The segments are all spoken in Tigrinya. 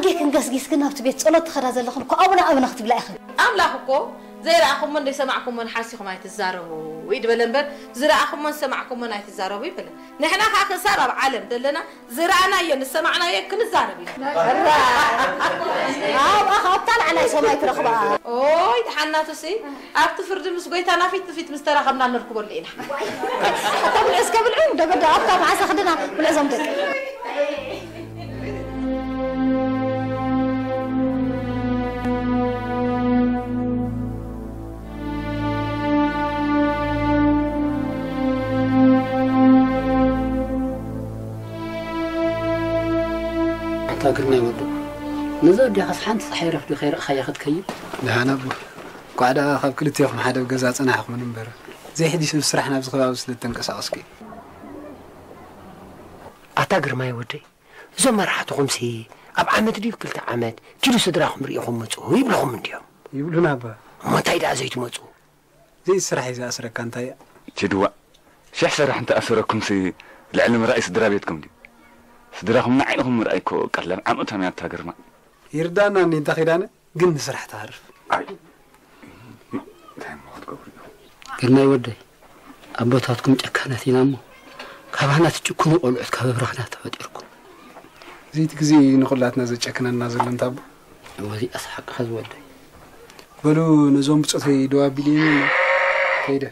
ጌክን ገስጊስክን ናብቲ ቤት ጸሎት ትኸዳ ዘለኽን እኮ ኣቡነ ኣቡነ ክትብላ ኢኽን። ኣምላኽ እኮ ዘይረኣኹሞን ዘይሰማዕኩሞን ሓሲኹም ኣይትዛረቡ ይድበለ እምበር፣ ዝረኣኹሞን ዝሰማዕኩሞን ኣይትዛረቡ ይበለ። ንሕና ከኣ ክሳብ ኣብ ዓለም ዘለና ዝረኣናዮ ንሰማዕናዮ ክንዛረብ ኢና። ኣብኣ ኣብታ ላዕላይ ሰማይ ትረኽባ። ኦይ፣ ደሓናቱሲ ኣብቲ ፍርዲ ምስ ጎይታና ፊት ንፊት ምስ ተራኸብና ነርክበሉ ኢና። እቶም እስከ ብልዑ ደበዳ ኣብታ መዓሰ ክድና ብልዕዞም ደቂ። ኣታ ግርማይ ወዱ፣ ነዛ ኣዴኻስ ሓንቲ ጸሓይ ረፍዲ ከይረእኻያ ክትከይድ? ደሓን ኣቦ፣ እንኳዕ ደኣ ካብ ክልቴኹም ሓደ ኣብ ገዛ ጸናሕኹም እምበር፣ ዘይሕጂ ሰብ ስራሕ ናብዚ ከባቢ ስለ እተንቀሳቐስኩ እዩ። ኣታ ግርማይ ወደይ፣ እዞም መራሕትኹምሲ ኣብ ዓመት ድዩ ክልተ ዓመት ኪዱ ስድራኹም ርኢኹም ምጹ ይብልኹም እንድዮም። ይብሉና ኣባ። እሞ እንታይ ደኣ ዘይትመጹ? ዘይስራሕ እዩ ዝኣስረካ እንታይ እያ? ኪድዋ፣ ሽሕ ሰራሕ እንተ ኣሰረኩምሲ ልዕሊ ምርኣይ ስድራ ቤትኩም ድዩ? ስድራኹም ንዓይኹም ምርኣይ እኮ ቀለብ ዓመቶም እያ እታ ግርማ። ይርዳና እኒ እንታ ኺዳነ ግን ንስራሕ ትሃርፍ። ኣይ፣ እንታይ እሞ ክትገብሩ ኢኹም? ግርማይ ወደይ፣ ኣቦታትኩም ጨካናት ኢና እሞ፣ ካባና ትጭክኑ ቆልዑት ካብ ኣብራኽና ተፈጢርኩም። እዚ እቲ ግዜ እዩ ንኹላትና ዘጨክነና ዘሎ እንታ ኣቦ። እወ፣ እዚኣስ ሓቅኻ ዝወደይ። በሉ፣ ነዞም ብጾተይ ደው ኣቢለዮም እሞ ከይደ።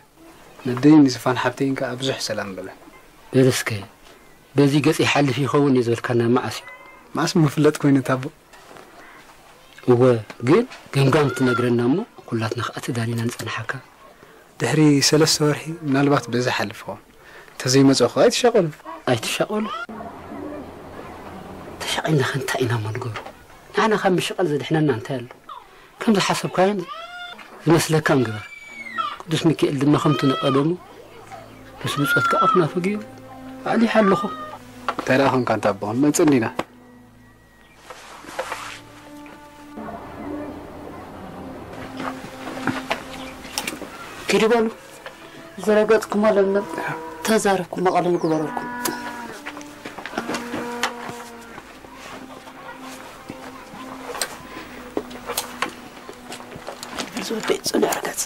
ነደይን ንዝፋን ሓብተይን ከኣ ብዙሕ ሰላም በለን። በል እስከ፣ በዚ ገጽ ይሓልፍ ይኸውን እዩ ዝበልካና መዓስ እዩ? መዓስ ምፍለጥ ኮይኑ እንታ ኣቦ። እወ፣ ግን ገምጋም ትነግረና እሞ፣ ኩላትና ከኣ ተዳሊና ንጸንሓካ። ድሕሪ ሰለስተ ወርሒ ምናልባት በዚ ሓልፍ ኸውን። እንተዘይመጸኹ ኣይትሻቐሉ። ኣይትሻቐሉ። ተሻቒልና ኸ እንታይ ኢና እሞ ንገብሮ? ንዓና ካብ ምሽቓል ዘድሕነና እንታይ ኣሎ? ከም ዝሓሰብካዮን ዝመስለካን ግበር። ቅዱስ ሚካኤል ድማ ከምቲ ንቐደሙ ምስ ብጾትካ ኣፍና ፈጊኡ ኣዕሊሓ ኣለኹ። እንታይ ደኣ ኾንካ እንታ ኣቦ፣ ክንመጽእ እንዲና። ኪዱ በሉ። ዝረገጽኩሞ ለምለም፣ ተዛረብኩሞ ቀለም ግበረልኩም። ዝወደይ ጽኑዕ ርገጽ።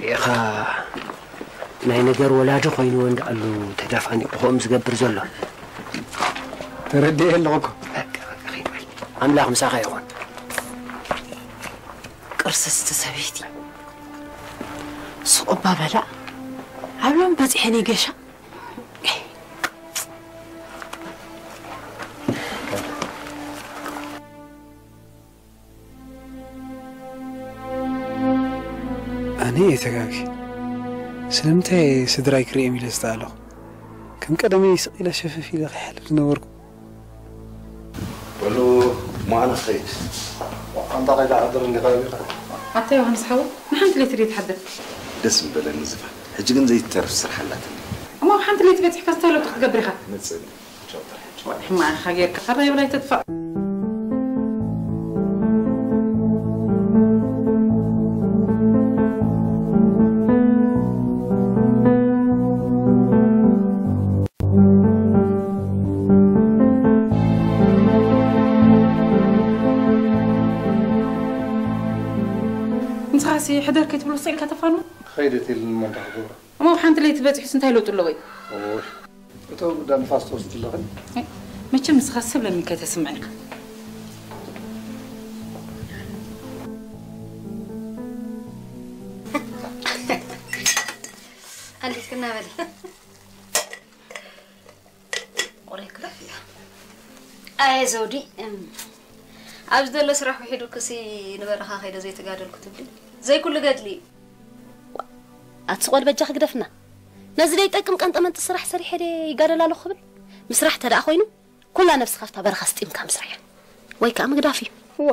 ኢኻ ናይ ነገር ወላዲ ኮይኑ ወንድ ኣሉ ተዳፋኒቑ ከምኡ ዝገብር ዘሎ። ተረዲኤ ኣለኹ እኮ። በቃ፣ በቃ፣ ኺድ በል። ኣምላኽ ምሳኻ ይኹን። ቅርስስቲ ሰበይቲ። ስቕ እባ በላ። ዓብሎም በጺሐን ይገሻ። ኣነ እየ ተጋጊ። ስለምንታይ ስድራይ ክርእዮም ኢለ ዝተኣለኹ? ከም ቀደመይ ስቕ ኢለ ሸፈፍ ኢለ ከይሓልፍ ዝነበርኩ። በሉ፣ እሞ ኣነ ክኸይድ። ኣንታ ከይዳ ሓድር እንዲኻ ቢኻ? ኣታ ዮሃንስ ሓወይ፣ ንሓንቲ ለይቲ ድየ ትሓድር? ደስ ምበለኒ ዝፋን። ሕጂ ግን ዘይተርፍ ስራሕ ኣላትኒ። እሞ ኣብ ሓንቲ ለይቲ በጺሕካ እንታይ ለውጢ ክትገብር ኢኻ? መጽእ። ሕማቕ ኢኻ ጌርካ፣ ካራ የብላይ ተጥፋእ። ንስኻሲ ሕደር ከይትብሎ ስቕ ኢልካ ተፋኑ? ኸይደት ኢልኒ እሞ እንታይ ክገብሮ? እሞ ኣብ ሓንቲ ለይቲ በጺሑስ እንታይ ለውጢ ኣለዎ እዩ? ኦይ፣ እቶ ጉዳ ንፋስ ትወስድ ኣለኽን? ኣይ፣ መቸም ንስኻ ሰብ ለሚንካ ኣይተስምዕን ኢኻ። ኣንዲት ክና በሊ። ቁሬ ክለፍ እያ። ኣየ ዘውዲ፣ እም፣ ኣብዚ ዘሎ ስራሕ ውሒዱ ክሲ ንበረኻ ከይደ ዘይተጋደልኩ ትብሊ? ዘይኩሉ ገድሊ እዩ። ዋ፣ ኣቲ ስቕ በል በጃኺ ግደፍና። ነዚ ዘይጠቅም ቀንጠመንጢ ስራሕ ሰሪሐ ድየ ይጋደል ኣለኹ ክብል? ምስራሕ ተደኣ ኮይኑ፣ ኩላ ነብስኻ ኣብታ በረኻ ስጢምካ ምስራሕ እያ። ወይ ከኣ ምግዳፍ እዩ። እዋ።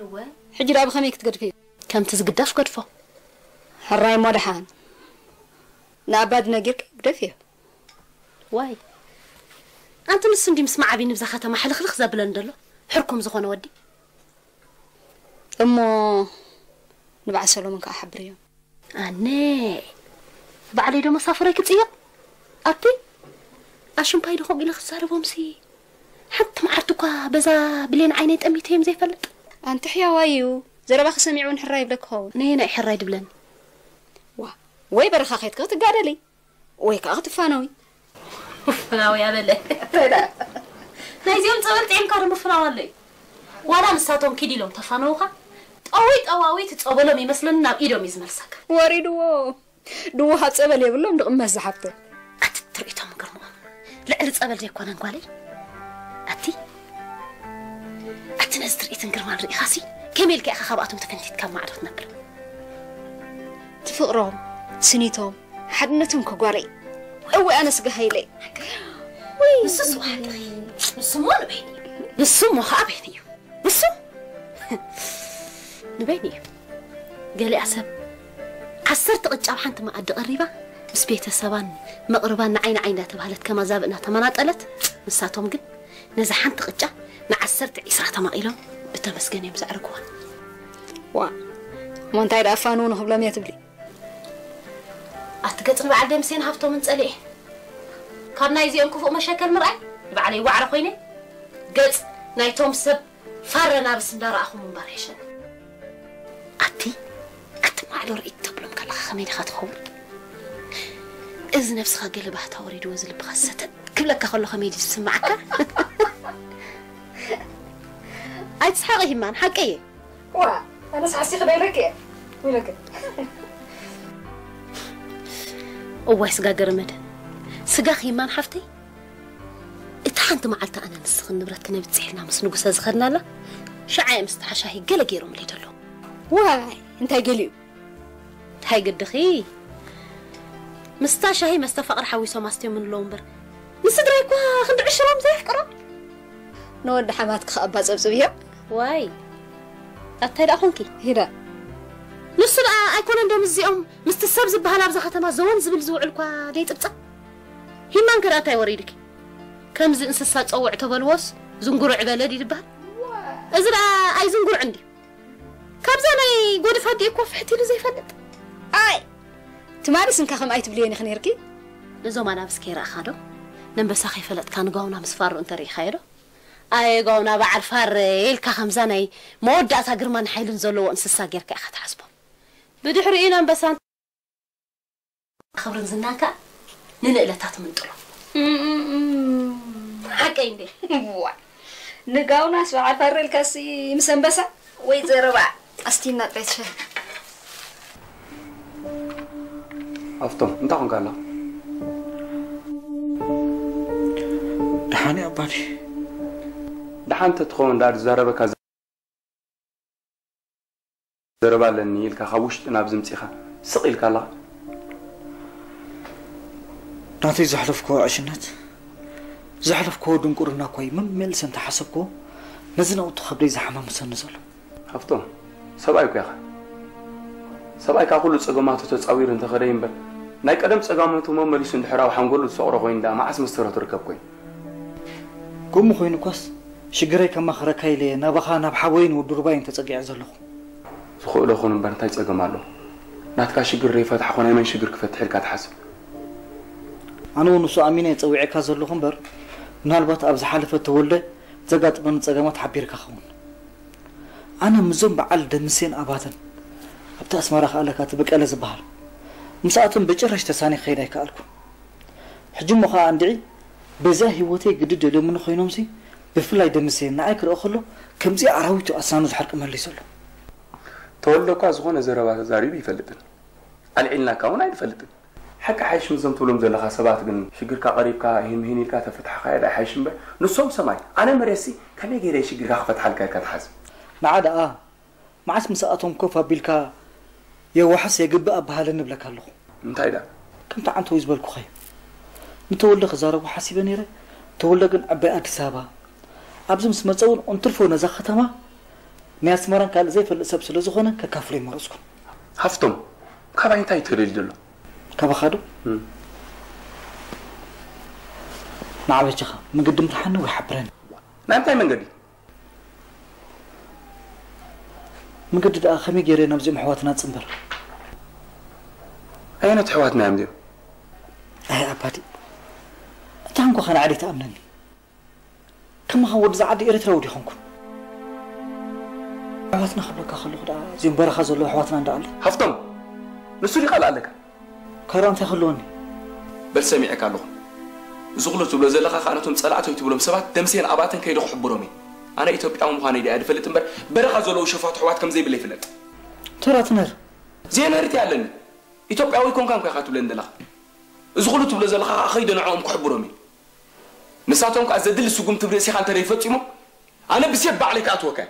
እወ። ሕጂ ደኣ ብኸመይ ክትገድፍዮ? ከምቲ ዝግደፍ ገድፎ። ሕራይ እሞ ደሓን። ንኣባዲ ነጊርካ ግደፍዮ። ዋይ። ኣንቲ ንሱ እንዲ ምስ መዓቢን ብዛ ከተማ ሕልኽልኽ ዘብለን ዘሎ። ሕርኩም ዝኾነ ወዲ። እሞ ንበዓል ሰሎሞን ከኣ ሓብርዮ። ኣነ ባዕለይ ዶ መሳፍረይ ክጽየቕ? ኣቲ ኣሽምፓይ ዶ ከምኡ ኢለ ክዛረቦምሲ ሓንቲ መዓልቲ እኳ በዛ ብሌን ዓይነይ ጠሚተዮም ዘይፈልጥ። ኣንቲ ሕያዋይ እዩ። ዘረባኺ ሰሚዑ እውን ሕራይ ይብለኪ ኸውን። ነየናይ ሕራይ ድብለኒ? ዋ፣ ወይ በረኻ ከይድኪ ክትጋደሊ ወይ ከዓ ክትፋነዊ። ፍናዊ ኣበለ። ናይዚኦም ጸበል ጥዒምካ ደሞ ፍናው ኣሎ እዩ። ዋላ ንሳቶም ኪድ ኢሎም ተፋነውኻ፣ ጠውይ ጠዋውይ ትጸበሎም ይመስለኒ ናብ ኢዶም እዩ ዝመልሰካ። ወሪድዎ። ድውሃ ጸበል የብሎም ድቕመ ዝሓፍተ። ኣቲ ትርኢቶም ግርምኦም ልዕሊ ጸበል ዘይኮነን ጓለይ። ኣቲ ኣቲ ነዚ ትርኢትን ግርማን ርኢኻሲ ከመይ ኢልካ ኢኻ ካብኣቶም ተፈንቲትካ ኣብ ማዕዶ ትነብር? ትፍቕሮም፣ ስኒቶም፣ ሓድነቶም ከጓለይ። እወ ኣነ ስጋ ሃይለይ። ወይ ንሱስ ወሓደ። ንሱ እሞ ንበይኑ እዩ። ንሱ እሞ ኸዓ በይኑ እዩ። ንሱ ንበይኑ እዩ። ገሊኣ ሰብ ዓሰርተ ቅጫ ኣብ ሓንቲ መኣዲ ቀሪባ ምስ ቤተሰባን መቕርባን ንዓይ ንዓይ እንዳተባህለት ከማዛብ እናተመናጠለት፣ ንሳቶም ግን ነዛ ሓንቲ ቅጫ ንዓሰርተ ዒስራ ተማቒሎም ብተመስገን እዮም ዘዕርግዋ። ዋ፣ እሞ እንታይ ደኣ ፋኑ ንኽብሎም እየ ትብሊ? ኣቲ ገጽ ንበዓል ደምሴን ሃብቶምን ጸሊኤ ካብ ናይዚኦም ክፉእ መሸከል ምርኣይ ንባዕለይ ዋዕሮ ኮይነ ገጽ ናይቶም ሰብ ፋረ ናብስ እንዳረኣኹ ምንባር ይሕሸኒ። ኣቲ ኣቲ ማዕዶ ርእይት ተብሎም ከለኻ ከመይ ዲኻ ትኸውን? እዚ ነብስኻ ገለ ባህታ ወሪድዎ ዝልብኻ ሰተት ክብለካ ከሎ ከመይ ድዩ ዝስምዓካ? ኣይትስሓቂ ሂማን፣ ሓቀየ። ዋ፣ ኣነስ ሓሲኺ ዶ ኢለኪ እየ? ኢለኪ። እዋይ ስጋ ገረመደ፣ ስጋ ኺማን ሓፍተይ፣ እታ ሓንቲ መዓልቲ ኣነ ንስኽን ንብረት ክነብጽሕ ኢልና ምስ ንጉሰ ዝኸድናላ፣ ሸዓ እየ ምስቲ ሓሻሂ ገለ ገይሮምለይ ደለዉ። ዋይ፣ እንታይ ገሊኡ? እንታይ ግድኺ? ምስታ ሻሂ መስተ ፍቕሪ ሓዊሶም ኣስትዮም ምንለዉ እምበር፣ ንስድራይ እኳ ክንዲ ዕሽሮም ዘየፍቅሮም። ንወዲ ሓማትኪ ከኣ እባ ጸብጽብዮ። ዋይ፣ ኣታይ ደኣ ኾንኪ? ሂዳ። ንሱ ደኣ ኣይኮነን ዶ ምስዚኦም፣ ምስቲ ሰብ ዝበሃል ኣብዛ ከተማ ዘወን ዝብል ዝውዕል እኳ ደይጽብጸብ? ሂማን ከ ደኣ እንታይ ወሪድኪ? ከምዚ እንስሳ ጸውዕ ተበልዎስ ዝንጉርዕ በለ ድዩ ዝበሃል? እዚ ደኣ ኣይዝንጉርዕን ድዩ? ካብዛ ናይ ጎድፍ ኣዲኡ እኮ ፍሕት ኢሉ ዘይፈልጥ። ኣይ፣ ትማሊ ስንካ ከም ኣይትብልየን ኢኺ ነይርኪ። ነዞም ኣናብስ ከይረኣኻ ዶ? ነንበሳ ከይፈለጥካ ንጋውና ምስ ፋሮ እንተርኢኻዮ ዶ? ኣየ ጋውና በዓል ፋረ ኢልካ ከምዛ ናይ መወዳእታ ግርማን ሓይልን ዘለዎ እንስሳ ጌርካ ኢኻ ትሓስቦ። ብድሕሪኡ ነንበሳ ክብርን ዝናን ከኣ ንንእለታ ትምንጥሎ። እም፣ እም፣ እም። ሓቀይ እንዴ? ዋ፣ ንጋውናስ በዓል ፋረ ኢልካሲ ምስ ኣንበሳ ወይ ዘረባ ኣስቲና ጥራይ ትሸ። ኣፍቶም፣ እንታይ ኮንካ ኣለኻ? ደሓን እየ ኣባቴ። ደሓን እንተትኸውን ደኣ ዝዛረበካ ዘረባ ኣለኒ ኢልካ ካብ ውሽጢ ናብዚ ምጺኻ ስቕ ኢልካ ኣለኻ። ናተይ ዘሕለፍክዎ ዕሽነት፣ ዘሕለፍክዎ ድንቁርና እኳ እዩ መመልሰ እንተሓሰብክዎ፣ ነዚ ናውቲ ከብደይ ዝሓማምሰኒ ዘሎ። ሃፍቶም፣ ሰብኣይ እኮ ኢኻ። ሰብኣይ ካብ ኩሉ ጸገማቱ ተጻዊሩ እንተኸደ እዩ እምበር፣ ናይ ቀደም ጸገማቱ መመሊሱ እንድሕር ኣብ ሓንጎሉ ዝሰቕሮ ኮይኑ ደኣ መዓስ መስተርሆ ትርከብ ኮይኑ? ከምኡ ኮይኑ እኳስ፣ ሽግረይ ከማኽረካ ኢለ ናባኻ ናብ ሓወይን ወዲ ሩባይን ተጸጊዐ ዘለኹ። ዝኽእሎ ኹን እምበር እንታይ ጸገም ኣሎ? ናትካ ሽግር ዘይፈታሕኹ ናይ መን ሽግር ክፈትሕ ኢልካ ትሓስብ? ኣነ እውን ንሱ ኣሚነ እየ ጸዊዐካ ዘለኹ እምበር፣ ምናልባት ኣብ ዝሓለፈ ተወልደ ዘጋጥመኒ ጸገማት ሓቢርካ ኸውን። ኣነ ምስዞም በዓል ደምሴን ኣባተን ኣብቲ ኣስመራ ክኣለካ እቲ በቀለ ዝበሃል፣ ምስኣቶም ብጭራሽ ተሳኒ ክኸይድ ኣይከኣልኩን። ሕጂ እሞ ኸኣ እንድዒ በዚኣ ህይወተይ ግዲ ደልዮምኒ ኮይኖምሲ፣ ብፍላይ ደምሴ ንዓይ ክርኢ ከሎ ከምዚ ኣራዊት እዩ ኣስናኑ ዝሕርቅመለይ ዘሎ። ተወልደ እኳ ዝኾነ ዘረባ ተዛሪቡ ይፈልጥን ኣልዒልናካ እውን ኣይንፈልጥን። ሓቂ ሓይሽ ምስዞም ትብሎም ዘለኻ ሰባት ግን ሽግርካ ቀሪብካ ሂን ምሂን ኢልካ ተፈታሕካዮ ዶ ኣይሓይሽ እምበር፣ ንሶም ሰማይ ኣነ መሬትሲ ከመይ ገይረ ሽግርካ ክፈትሓልካ ኢልካ ትሓስብ? ንዓ ደኣ መዓስ ምስኣቶም ኮፍ ኣቢልካ የዋሕስ የግብእ ኣበሃለኒ እብለካ ኣለኹ። እንታይ ደኣ? ከምቲ ዓንተወይ ዝበልኩኻ እዩ። ንተወልደ ክዛረቦ ሓሲበ ነይረ። ተወልደ ግን ዕባይ ኣዲስ ኣበባ ኣብዚ ምስ መጸ እውን እንትርፎ ነዛ ከተማ ናይ ኣስመራን ካልእ ዘይፈልጥ ሰብ ስለ ዝኾነ ከካፍሎ ኣይመረጽኩን። ሃፍቶም፣ ካባይ እንታይ እዩ ተደልዩ ዘሎ? ካባኻ ዶ? እም። ንዓ በጃኻ መገዲ ምርሓኒ ወይ ሓብረኒ። ናይ ምንታይ መንገዲ? መገዲ ደኣ ከመይ ገይረ ናብዚኦም ኣሕዋትና ጽንበር? ኣየኖት ኣሕዋትና እዮም እዚኦም? ባዲ፣ እታ እንኳ ኸነ ዓደይ ትኣምነኒ። ከማኻ ወዲ ዝዓዲ ኤርትራዊ ዲኾንኩን? ኣሕዋትና ክብለካ ከለኹ ደኣ እዚኦም በረኻ ዘለዉ ኣሕዋትና እንዳ ኣለ። ሃፍቶም፣ ንሱ ዲኻ ኣለካ? ካልእ እንታይ ክህልወኒ? በል ሰሚዐካ ኣለኹ። እዚ ኩሉ ትብሎ ዘለኻ ከኣ ነቶም ጸላእተይ ትብሎም ሰባት ደምሴን ኣባተን ከይደ ክሕብሮም እየ። ኣነ ኢትዮጵያዊ ምዃነይ ደኣ ድፈልጥ እምበር በረኻ ዘለዉ ሸፋቱ ኣሕዋት ከም ዘይብለይ ፍለጥ። ተራትነር። ዜነርት ኣለኒ። ኢትዮጵያዊ ኮንካ እንኳ ኢኻ ትብለኒ ዘለኻ። እዚ ኩሉ ትብሎ ዘለኻ ከኣ ከይደ ንዕኦም ክሕብሮም እየ። ንሳቶም ከኣ ዘድሊ ስጉምቲ ብርእሲኻ እንተ ዘይፈጺሞም ኣነ ብሴፍ ባዕለይ ክኣትወካ እየ።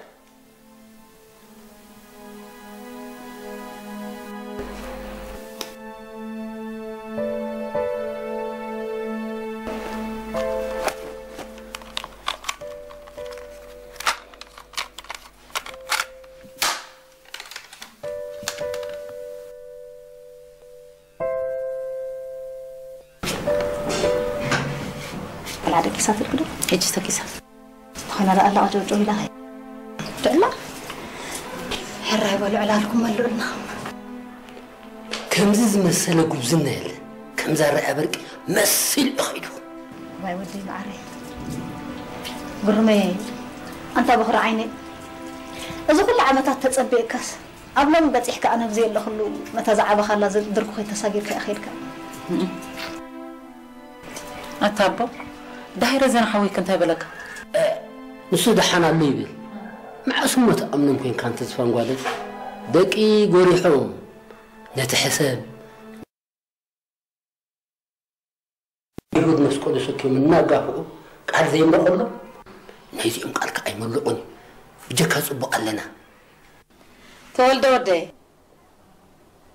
ቆልዓ ደቂሳ ትብል ዶ? ሕጂ ተኪሳ። ዝኾነ ደኣ ኣለቓ ጨውጨው ኢላ ኸይ። ድዕላ? ሕራይ በሉ ዕላልኩም መሉእልና። ከምዚ ዝመሰለ ጉብዝና የለ። ከምዛ ርኣያ በርቂ መሲሉ ኸይዱ። ዋይ ወደይ መዓረይ። ግርመይ፣ ኣንታ በኹሪ ዓይነይ። እዚ ኩሉ ዓመታት ተጸቢእካስ፣ ኣብ ሎሚ በጺሕካ ኣነ ኣብ ዘየለኹሉ ነታ ዝዓበኻላ ዝ-፣ ድርኩኺት ተሳጊርካ ኢኻ ኸይድካ። ኣታ ኣቦ፣ ዳሂረ ዘና ሓወይክ እንታይ በለካ? እ፣ ንሱ ደሓን ኣሎ ይብል። መዓስ እሞ ትኣምኖም ኮንካ ኣንቲ ዝፋን ጓለይ? ደቂ ጎሪሖም ነቲ ሕሰብ ይሁድ መስቀሉ ሰኪሙ እናጋፍኡ ቃል ዘየምረቐሎም፣ ናይዚኦም ቃል ከኣ ኣይመልቑን እዩ። ብጀካ ጽቡቕ ኣለና። ተወልደ ወደይ፣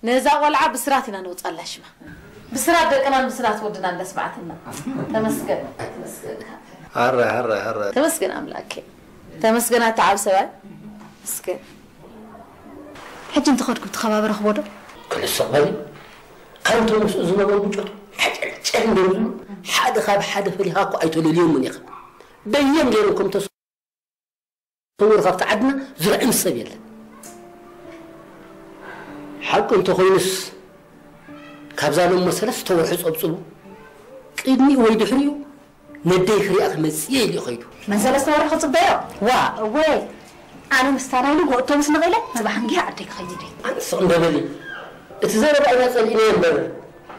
ነዛ ቆልዓ ብስራት ኢና ነውጻላ ሽማ። ብስራት ደቅናን ብስራት ወድናን ደስማዕትና። ተመስገን። ተመስገን። ሃረ፣ ሃረ፣ ሃረ። ተመስገን ኣምላኬ። ተመስገን ኣታ ዓብ ሰብኣይ። ተመስገን። ሕጂ እንተኸድኩ እቲ ከባቢ ረኽቦ ዶ? ክንስቕ በሊ። ከምቶም ምስኡ ዝነበሩ ብጮት ሓጨልጨል እንድዮም ዝብሉ፣ ሓደ ካብ ሓደ ፈሊኻ እኮ ኣይተለልዮምን ኢኻ። በየን ገይሮም ከም ተሰውሩ ካብቲ ዓድና ዝርዕም ሰብ የለን። ሓቂ እንተኾይኑስ፣ ካብዛ ሎሚ ሰለስተ ወርሒ ጸብጽቡ፣ ቅድሚኡ ወይ ድሕሪኡ ነደይ ክሪኣ ክመጽእ እየ ኢሉ እዩ ከይዱ። መን ሰለስተ ወርሒ ክጽበዮ? ዋ! እወ፣ ኣነ ምስታ ናይ ንግሆ ኣውቶቡስ ነቒለ፣ ናብ ሃንጊ ዓደይ ክኸይድ እየ። ኣነ ስቕ እንደ በሊ፣ እቲ ዘረባ ኢና ጸሊእናዮ እምበር፣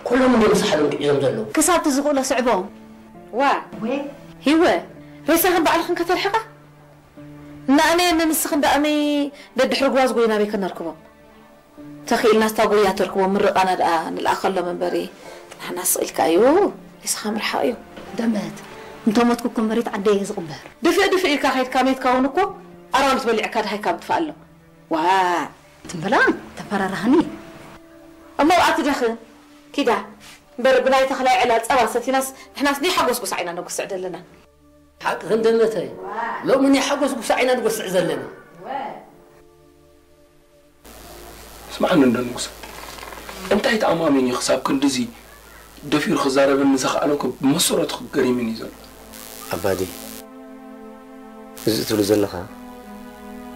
ኩሎም እንድዮም ሳሕሎም ግዒዞም ዘለዉ። ክሳብ እቲ ዝኽእሎ ስዕቦ። ዋ! እወ። ሂወ፣ ሬሳኽን ባዕልኽን ከተርሕቓ? እና ኣነ ንስኽን ደኣ ኣመይ ደድሕሪ ጓዝጎይ ናበይ ከነርክቦም? ተኽኢልና ስታ ጎያ ተርክቦ ምርቓና ደኣ ንልኣኸሎም እምበሪ፣ ንሕና ስቕ ኢልካ እዩ፣ ሬሳኻ ምርሓቕ እዩ። ደመት፣ እንተ ሞትኩ እኮ መሬት ዓደይ እየ ዝቕበር። ድፍእ ድፍእ ኢልካ ከይድካ ሜትካ እውን እኮ ኣራዊት በሊዕካ ደሃይካ ምጥፋእ ኣሎ። ዋ! ትም በላ፣ ተፈራራህኒ። እሞ ኣብኣ ትደኽን፣ ኪዳ። እምበር ብናይ ተኽላይ ዕላል ጸባ ሰቲናስ ንሕናስ ናይ ሓጎስ ጉሳዕ ኢና ነጉስዕ ዘለና። ሓቅኽን ደመተይ። ሎሚ ናይ ሓጎስ ጉሳዕ ኢና ንጎስዕ ዘለና። ስምዓኒ እንዶ ንጉሰ፣ እንታይ ተኣማሚኑ እዩ ክሳብ ክንድዚ ደፊሩ ክዛረበኒ ዝኸኣለ እኮ ብመሰረቱ ገሪሙኒ እዩ ዘሎ። ኣባዲ፣ እዚ እትብሎ ዘለኻ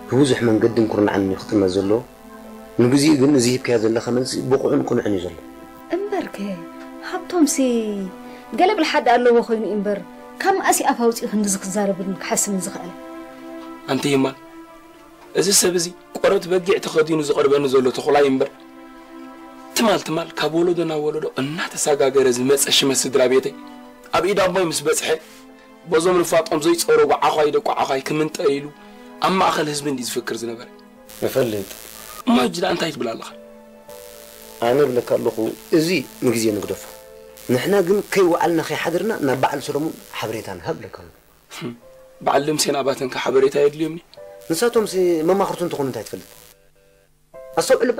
ብብዙሕ መንገድን ኩርናዕን እዩ ክጥመት ዘለዎ። ንግዚኡ ግን እዚ ሂብካዮ ዘለኻ መልሲ ብቑዕን ቅኑዕን እዩ ዘሎ። እምበርከ፣ ሃብቶምሲ ገለ ብልሓት ኣለዎ ኮይኑ እዩ እምበር፣ ካብ መኣስ እዩ ኣፍ ኣውጺኡ ክንድዚ ክዛረብን ክሓስብን ዝኸኣለ? ኣንቲ ይማን፣ እዚ ሰብ እዚ ቆርበት በጊዕ ተኸዲኑ ዝቐርበኒ ዘሎ ተኹላ እዩ እምበር፣ ትማል ትማል ካብ ወለዶ ናብ ወለዶ እናተሰጋገረ ዝመጸ ሽመት ስድራ ቤተይ ኣብ ኢድ ኣቦይ ምስ በጽሐ፣ በዞም ንፋጦም ዘይጸረጉ ዓዃይ ደቂ ዓዃይ ክምንጠ ኢሉ ኣብ ማእከል ህዝቢ እንዲ ዝፍክር ዝነበረ። እፈልጥ። እሞ ሕጂ ደኣ እንታይ ትብል ኣለኻ? ኣነ እብለካ ኣለኹ፣ እዚ ንግዜ ንግደፎ። ንሕና ግን ከይወዓልና ከይሓደርና ናብ በዓል ሰለሙን ሓበሬታ ንሃብ እብለካ ኣለኹ። በዓል ደምሴን ኣባተን ከ ሓበሬታ የድልዮምኒ? ንሳቶምሲ መማኽርቱ እንተኾኑ እንታይ ትፈልጥ? ኣስተውዕል እባ።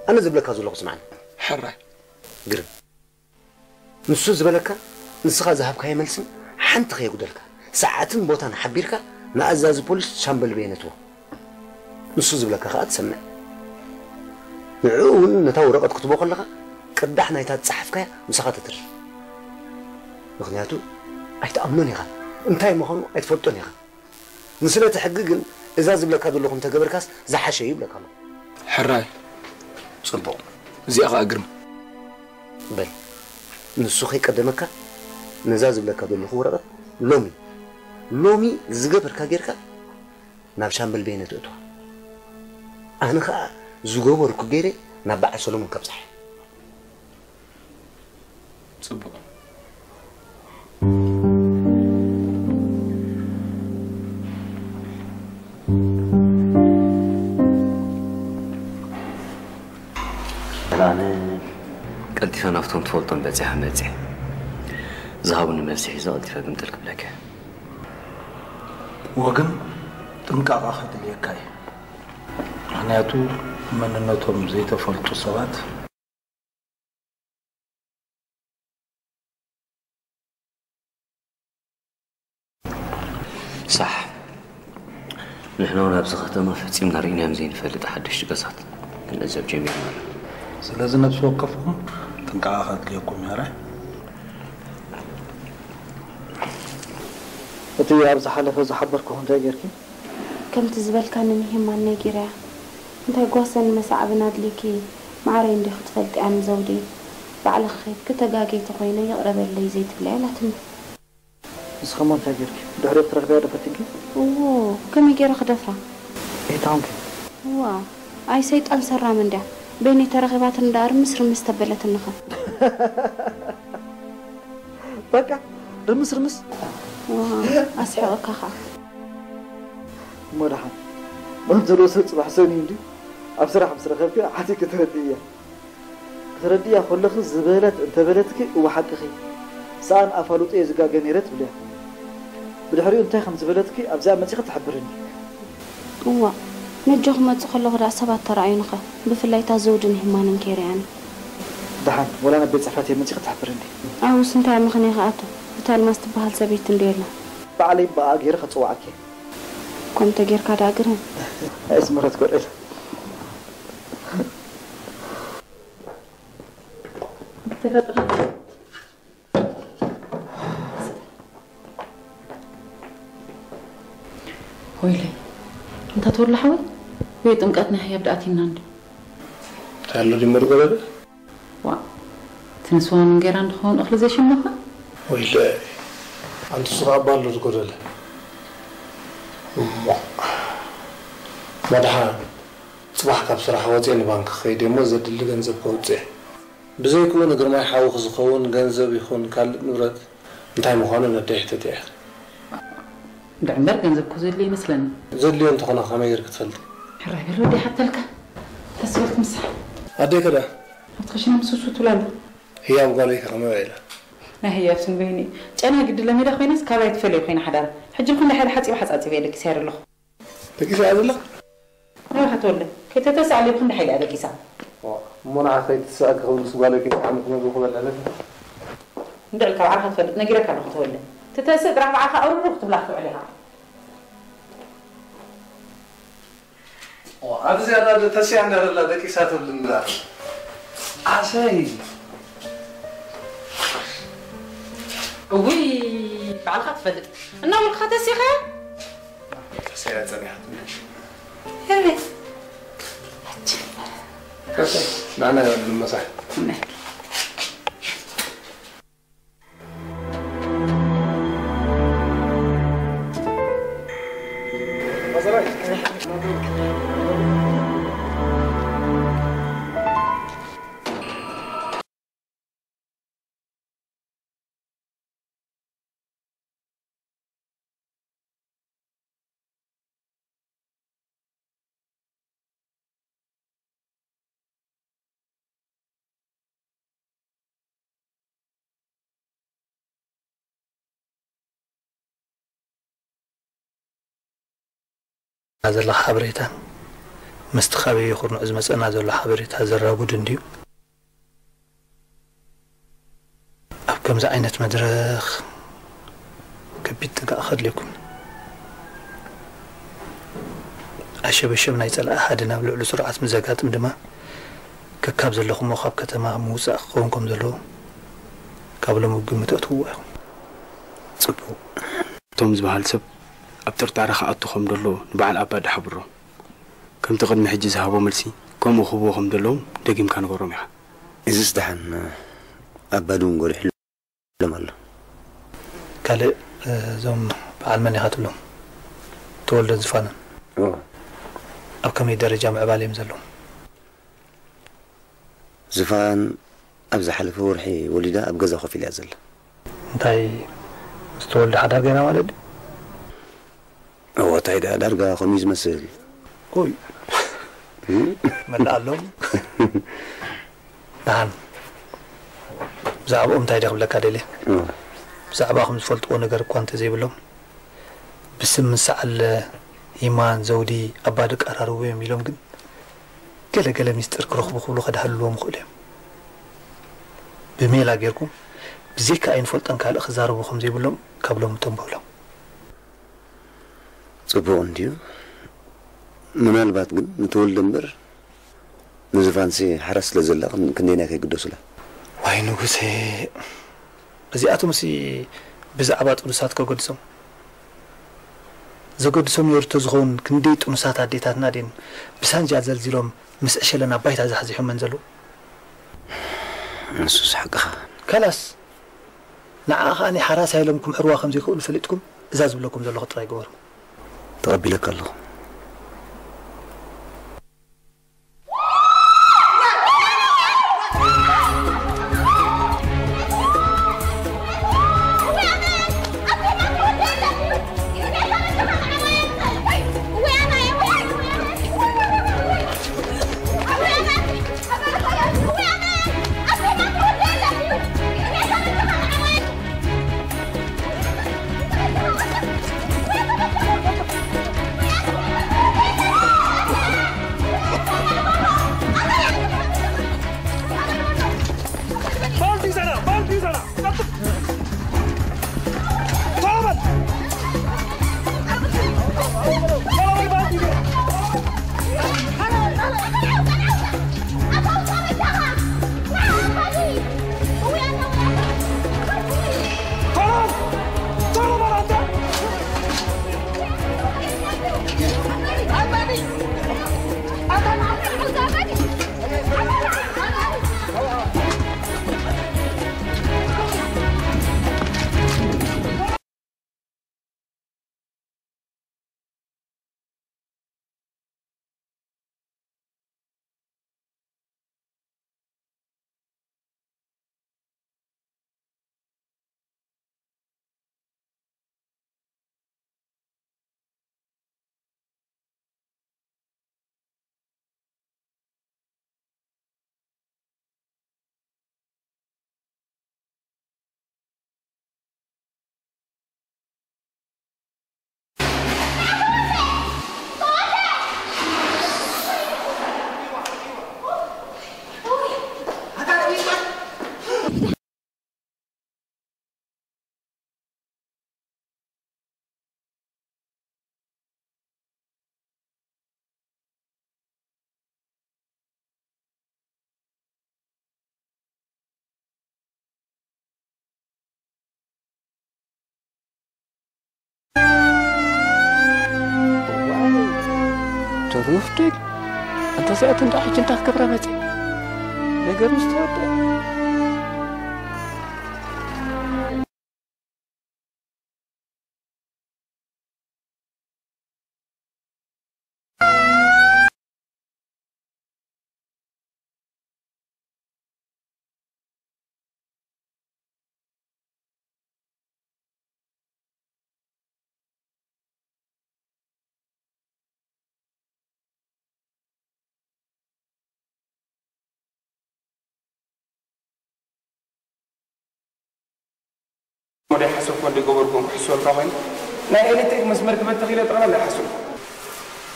ኣነ ዝብለካ ዘለኹ ስምዓኒ። ሕራይ። ግርም። ንሱ ዝበለካ፣ ንስኻ ዝሃብካዮ መልስን ሓንቲ ከየጉደልካ፣ ሰዓትን ቦታን ሓቢርካ ንኣዛዚ ፖሊስ ሻምበል በየነ ትቦ። ንሱ ዝብለካ ከኣ ትሰምዕ። ንዕኡ እውን ነታ ወረቐት ክትቦ ከለኻ፣ ቅዳሕ ናይታ ዝጸሓፍካያ ምሳኻ ተትርፍ። ምኽንያቱ ኣይትኣምኖን ኢኻ። እንታይ ምዃኑ ኣይትፈልጦን ኢኻ። ንስለ እቲ ሕጊ ግን እዛ ዝብለካ ዘለኹ እንተገበርካስ ዝሓሸ እዩ እብለካ ኣለኹ። ሕራይ። ጽቡቕ። እዚኣ ኸኣ ግርም። በል። ንሱ ከይቀደመካ ነዛ ዝብለካ ዘለኹ ወረቐት ሎሚ፣ ሎሚ ዝገበርካ ጌርካ ናብ ሻምበል በየነ ተእትዋ። ኣነ ኸኣ ዝገበርኩ ገይረ ናብ በዓል ሰሎሞን ከብጽሓ። ጽቡቕ። ኣነ ቀልጢፈ ናብቶም ትፈልጦም በጺሐ መጺአ። ዝሃቡኒ መልሲ ሒዘ ቀልጢፈ ግምጥል ክብለካ። ወግን ጥንቃቐ ከድልየካ እዩ። ምኽንያቱ መንነቶም ዘይተፈልጡ ሰባት። ሳሕ። ንሕና እውን ኣብዚ ከተማ ፈጺምና ርኢናዮም ዘይንፈልጥ ሓደሽቲ ገዛት ክንዕዘብ ጀሚርና ኣለና። ስለዚ ነፍሲ ወከፍኩም ጥንቃቐ ከድልየኩም እዩ። ሕራይ። እቲ ኣብ ዝሓለፈ ዝሓበርኩኹ እንታይ ጌርኪ? ከምቲ ዝበልካኒ ንሂማን ነጊረያ። እንታይ ጓሰን መሳዕብን ኣድልዩኪ? ማዕረይ እንዲኺ ትፈልጥያ ንዘውዲ። ባዕልኺ ኬድኪ ተጋግየ ተኾይነ ይቕረ በለይ ዘይትብልያ ኢላትኒ። ንስኺ እሞ እንታይ ጌርኪ? ድሕሪኡ ክትረኽብያ ዶ ፈቲንኪ? እዎ፣ ከመይ ገይረ ክደፍራ? ኣይታወንኪ። እዋ፣ ኣይ ሰይጣን ሰራም እንድያ። በይነይ ተረኺባትኒ ደኣ ርምስ ርምስ ተበለትኒ ኸ። በቃ፣ ርምስ ርምስ። እዋ፣ ኣስሕቐካ ኸዓ። እሞ ደሓን፣ መን ዘለዎ ሰብ ጽባሕ ሰን እዩ እንድዩ፣ ኣብ ስራሕ ምስ ረኸብኪ ሓቲትኪ ትረድእያ። ክትረድእያ ከለኺ ዝበለት እንተበለትኪ፣ እወ ሓቅኺ፣ ሰኣን ኣፋልጦ እየ ዝጋገ ነይረ ትብልያ። ብድሕሪኡ እንታይ ከም ዝበለትኪ ኣብዚኣ መጺኺ ትሕብርኒ። እዋ፣ ነጆ ክመጽእ ከለኹ ደኣ ሰባት ተራእዩንኸ፣ ብፍላይ እታ ዘውድን ሂማንን ከይረኣያኒ። ደሓን፣ ወላ ናብ ቤት ጽሕፈት እየ መጺኺ ትሕብርኒ። ኣብኡስ እንታይ ምኽንያት ክኣቱ? እታ ኣልማዝ ትበሃል ሰበይቲ እንዶ የላ። ባዕለይ ብኣ ገይረ ከጽውዓኪ እየ። ከምኡ ተጌርካ ደኣ ግርም። ኣይ ስምረት ጎደለ። ተፈጥሮ። ወይለይ፣ እንታ ተወላ ሓወይ፣ ወይ ጥምቀት ናይ ህያብ ደኣቲና እንዲ። እንታይ ኣሎ ድመር ጎደለ? ዋ፣ እቲ ንስዋ እንጌራ እንድኸውን እኽሊ ዘይሸመኻ? ወይለ፣ ኣንቲ እሱ ኸኣ እባ ኣሎ ዝጎደለ። እሞ፣ መድሓን፣ ጽባሕ ካብ ስራሕ ወጽየ ንባንክ ክኸይድ እየ እሞ ዘድሊ ገንዘብ ከውጽእ እየ። ብዘይክኡ ንግርማይ ሓውኺ ዝኸውን ገንዘብ ይኹን ካልእ ንብረት እንታይ ምዃኑ ነደይ ሕተትያ ኢኺ። እንድዒ እምበር ገንዘብ እኮ ዘድልዮ ይመስለኒ። ዘድልዮ እንተኾነ ከመይ ጌርኪ ትፈልጢ? ሕራይ በል ወዲ ሓተልካ። ተስበልክ ምሳሕ። ኣደይ ከ ደኣ? ኣብቲ ክሽነ ምስ ውሱ ትብላ ኣላ። ህያብ ጓለይ ከ ከመይ ኢላ? ናይ ህያብ ስንበይኒ። ጨና ግዲ ለሚዳ ኮይናስ ካባይ ትፈልዮ ኮይና ሓዳራ። ሕጂ ብኽንደይ ሓይሊ ሓጺበ ሓጻጺበ እየ ደቂሰያ ዘለኹ። ደቂሳ እያ ዘላ? ንባኻ ተወልደ። ከይተተስኣ ለይብኹ እንድሕር ኢላ ደቂሳ። ዋ፣ እሞ ንዓ ከይትስኣኪ ክብል ምስ ጓለይ ከይትዓሚ ክነግርኹ በል ኣለኪ። እንድዕል ካብ ዓርኻ ትፈልጥ ነጊረካ ኣለኹ ተወልደ። ትተስእ ጥራሕ ብዓኻ እሩሩ ክትብላ ክትውዕል ኢኻ። ዋ፣ ኣብ ዝያዳ ዶ ተስያ እንዳደላ ደቂሳ ትብል እንዳ። ዓሰይ። እውይ፣ ባዕልኻ ትፈልጥ። እናበልኩኻ ተሲኻ? ተሰያ ጸኒሓትኒ። ህርቤት። ሕጂ። ከሰ፣ ንዓና ንመሳሕ። ዘለኻ ሓበሬታን ምስቲ ካበይ ኩርንዕ ዝመጸና ዘሎ ሓበሬታ ዘራጉድ እንድዩ። ኣብ ከምዚ ዓይነት መድረኽ ከቢድ ጥንቃቐ ከድልየኩም። ኣሸበሸብ ናይ ጸላኢ ሓደ ናብ ልዕሊ ስሩዓት ምስ ዘጋጥም ድማ ከካብ ዘለኹሞ ካብ ከተማ ምውጻእ ክኸውን ከም ዘለዎ ካብ ሎሚ ግምት ኣእትውዎ ኢኹም። ጽቡቕ። እቶም ዝበሃል ሰብ ኣብ ጥርጣረ ክኣቱ ከም ደሎ ንበዓል ኣባ ዳሕብሮ። ከምቲ ቅድሚ ሕጂ ዝሃቦ መልሲ ከምኡ ክህብዎ ከም ደለዎም ደጊምካ ንገሮም ኢኻ። እዝስ ደሓን ኣባዲ እውን ጎሊሕሎም ኣሎ። ካልእ፣ እ፣ እዞም በዓል መን ኢኻ ትብሎም? ተወልደን ዝፋንን? ኦ። ኣብ ከመይ ደረጃ ምዕባለ እዮም ዘለዉ? ዝፋን ኣብ ዝሓለፈ ወርሒ ወሊዳ ኣብ ገዛ ኮፍ ኢላ እያ ዘላ። እንታይ፣ ምስ ተወልደ ሓዳር ገይራ ማለት ድዩ? እወ፣ እንታይ ደኣ ዳርጋ ከምኡ እዩ ዝመስል። ኦይ። መላእ ኣሎም። ደሓን፣ ብዛዕባኦም እንታይ ድየ ክብለካ ደልየ? እወ። ብዛዕባኹም ዝፈልጥዎ ነገር እኳ እንተዘይብሎም፣ ብስም ምስ ሰዓለ፣ ይማን፣ ዘውዲ፣ ኣባዲ ቀራርቡ እዮም ኢሎም፣ ግን ገለ ገለ ሚስጥር ክረኽቡ ክብሉ ከድሃልልዎም ይኽእሉ እዮም። ብሜላ ጌርኩም፣ ብዘይካ ኣይንፈልጦን ካልእ ክዛረቡ ከም ዘይብሎም ካብ ሎሚ ተንብሁሎም። ጽቡቕ እንድዩ። ምናልባት ግን ንተወልደ እምበር ንዝፋንሲ ሓራስ ስለ ዘላ ክን-፣ ክንደየናይ ከይግደሱላ። ዋይ ንጉሴ። እዚኣቶምሲ ብዛዕባ ጥኑሳት ከገድሶም። ዘገድሶም ነይሩ ተዝኸውን ክንደይ ጥኑሳት ኣዴታትና ድየን ብሳንጃ ዘልዚሎም ምስ ዕሸለን ኣብ ባይታ ዛሕዚሖመን ዘለዉ። ንሱስ ሓቅኻ። ከላስ፣ ንዓኣ ኸኣ ናይ ሓራስ ኢሎም ክምሕርዋ ከም ዘይክእሉ ፈሊጥኩም እዛ ዝብለኩም ዘለኹ ጥራይ ግበሩ። ተቐቢለካ ኣለኹ። እዋይ፣ ተሩፍ ዲግ? ኣንታ እዚኣተን ደኣ ሕጂ እንታይ ክገብራ መጺኤን? ነገሩ ዝተወደአ። ወደ ሓሰብኩ ወደ ገበርኩም ክሕሰልካ ኮይኑ ናይ ኤሌክትሪክ መስመር ክበትኽ ኢለ ጠቕላላ ይሓስብኩ።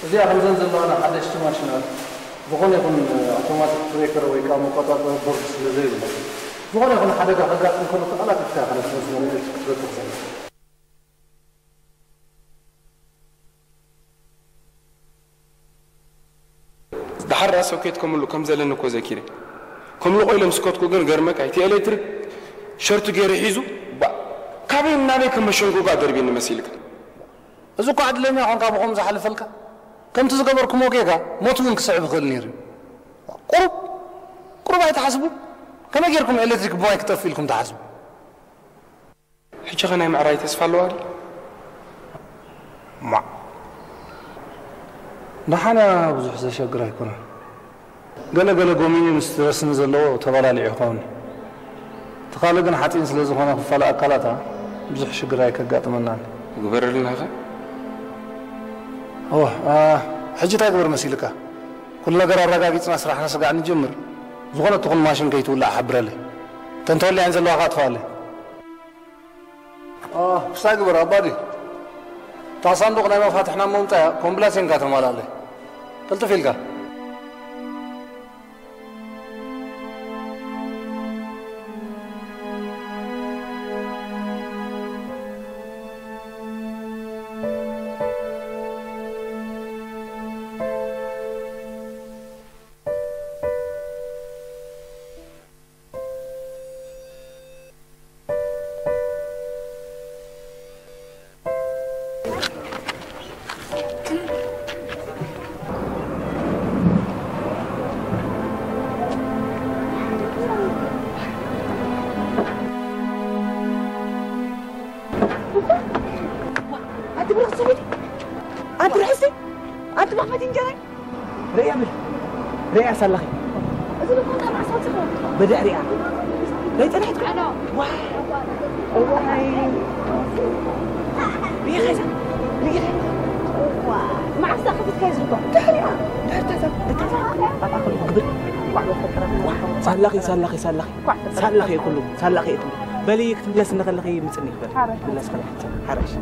እዚኣ ከምዘን ዘለዋና ሓደሽቲ ማሽናት ዝኾነ ይኹን ኣውቶማቲክ ብሬከር ወይ ከዓ መቆጣጠሪ ቦርድ ስለ ዘይብለን ዝኾነ ይኹን ሓደጋ ከጋጥም ከሎ ተቐላጢፍካ ኢኻ ነቲ መስመር ኤሌክትሪክ ክትበትኽ ዘለካ። ደሓር ደኣ ሶኬት ከምሉ ከም ዘለኒ እኮ ዘኪረ። ከምልቆ ኢሎም ስከትኩ ግን ገርመካ እቲ ኤሌክትሪክ ሸርቱ ገይሩ ሒዙ ባ-፣ ካበይ ናበይ ከም መሸንጎጋ ደርቢኒ መሲልካ። እዚ እኮ ዕድለኛ ኮንካ ብኸምኡ ዝሓልፈልካ። ከምቲ ዝገበርኩሞ ጌጋ ሞት እውን ክስዕብ ይኽእል ነይሩ እዩ። ቁሩብ፣ ቁሩብ ኣይትሓስቡ? ከመይ ጌርኩም ኤሌክትሪክ ብማይ ክጠፍእ ኢልኩም ትሓስቡ? ሕጂ ኸ ናይ ምዕራይ ተስፋ ኣለዋ ድዩ? ማዕ ደሓና ብዙሕ ዘሸግር ኣይኮነን። ገለ ገለ ጎሚኒ ምስ ረስኒ ዘለዎ ተባላሊዑ ይኸውን። እቲ ካልእ ግን ሓፂን ስለ ዝኾነ ክፋል ኣካላታ ብዙሕ ሽግር ኣይከጋጥመናን። ግበረልና ኸ? እወ፣ አ፣ ሕጂ እንታይ ግበር መሲልካ? ኩሉ ነገር ኣረጋጊፅና ስራሕና ስጋዕ ንጀምር። ዝኾነ ትኹን ማሽን ከይትውላዕ ሓብረለይ። እተን ተወሊዐን ዘለዋ ከዓ ኣጥፍኣለይ። ክስታይ ግበር ኣባዲ። እታ ሳንዱቕ ናይ መፋትሕና መምፀያ ኮምብላሴንካ ተማላለ። ቅልጥፍ ኢልካ። ኣንቲ ብርኽቲ ሰበይቲ፣ ኣንቲ ርሕስቲ፣ ኣንቲ መኽፈቲ እንጀራይ። ርእያ ብል ርእያ ሳላኺ እዚ ልኾንካ ማዕሳልቲ ኸ ብድሕሪኣ ናይ ጽንሕት ኮ ዋይ እዋይ ርእኻ እዛ ርእኻ እዋ ማዕሳ ከፊትካ እዩ ዝልኮ ድሕሪኣ ድሕርታ እዛ እታ እዛ ኣብኣ ከሎ ግብር ሳላኺ ሳላኺ ሳላኺ ሳላኺ ኩሉ ሳላኺ ኩሉ በሊ ክትምለስ እንከለኺ ምጽኒ ክበል ምለስ ከለኺ ሓረሽ